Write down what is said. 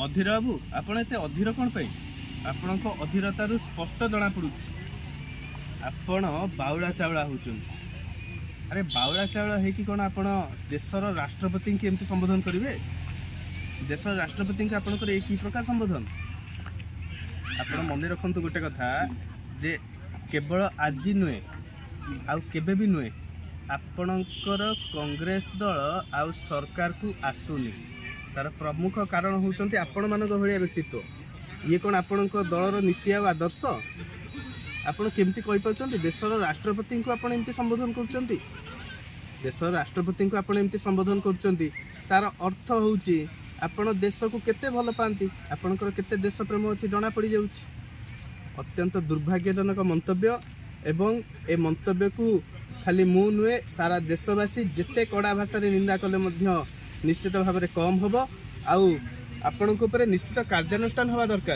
ଅଧୀର ବାବୁ, ଆପଣ ଏତେ ଅଧୀର କ'ଣ ପାଇଁ? ଆପଣଙ୍କ ଅଧୀରତାରୁ ସ୍ପଷ୍ଟ ଜଣାପଡ଼ୁଛି ଆପଣ ବାଉଳା ଚାଉଳା ହେଉଛନ୍ତି। ଆରେ, ବାଉଳା ଚାଉଳା ହେଇକି କ'ଣ ଆପଣ ଦେଶର ରାଷ୍ଟ୍ରପତିଙ୍କୁ ଏମିତି ସମ୍ବୋଧନ କରିବେ? ଦେଶର ରାଷ୍ଟ୍ରପତିଙ୍କୁ ଆପଣଙ୍କର ଏଇ କି ପ୍ରକାର ସମ୍ବୋଧନ? ଆପଣ ମନେ ରଖନ୍ତୁ ଗୋଟେ କଥା ଯେ କେବଳ ଆଜି ନୁହେଁ, ଆଉ କେବେ ବି ନୁହେଁ, ଆପଣଙ୍କର କଂଗ୍ରେସ ଦଳ ଆଉ ସରକାରକୁ ଆସୁନି। ତାର ପ୍ରମୁଖ କାରଣ ହେଉଛନ୍ତି ଆପଣମାନଙ୍କ ଭଳିଆ ବ୍ୟକ୍ତିତ୍ୱ। ଇଏ କ'ଣ ଆପଣଙ୍କ ଦଳର ନୀତି ଆଉ ଆଦର୍ଶ? ଆପଣ କେମିତି କହିପାରୁଛନ୍ତି? ଦେଶର ରାଷ୍ଟ୍ରପତିଙ୍କୁ ଆପଣ ଏମିତି ସମ୍ବୋଧନ କରୁଛନ୍ତି। ଦେଶର ରାଷ୍ଟ୍ରପତିଙ୍କୁ ଆପଣ ଏମିତି ସମ୍ବୋଧନ କରୁଛନ୍ତି, ତାର ଅର୍ଥ ହେଉଛି ଆପଣ ଦେଶକୁ କେତେ ଭଲ ପାଆନ୍ତି, ଆପଣଙ୍କର କେତେ ଦେଶ ପ୍ରେମ ଅଛି ଜଣା ପଡ଼ିଯାଉଛି। ଅତ୍ୟନ୍ତ ଦୁର୍ଭାଗ୍ୟଜନକ ମନ୍ତବ୍ୟ ଏବଂ ଏ ମନ୍ତବ୍ୟକୁ ଖାଲି ମୁଁ ନୁହେଁ, ସାରା ଦେଶବାସୀ ଯେତେ କଡ଼ା ଭାଷାରେ ନିନ୍ଦା କଲେ ମଧ୍ୟ ନିଶ୍ଚିତ ଭାବରେ କମ୍ ହେବ ଆଉ ଆପଣଙ୍କ ଉପରେ ନିଶ୍ଚିତ କାର୍ଯ୍ୟାନୁଷ୍ଠାନ ହେବା ଦରକାର।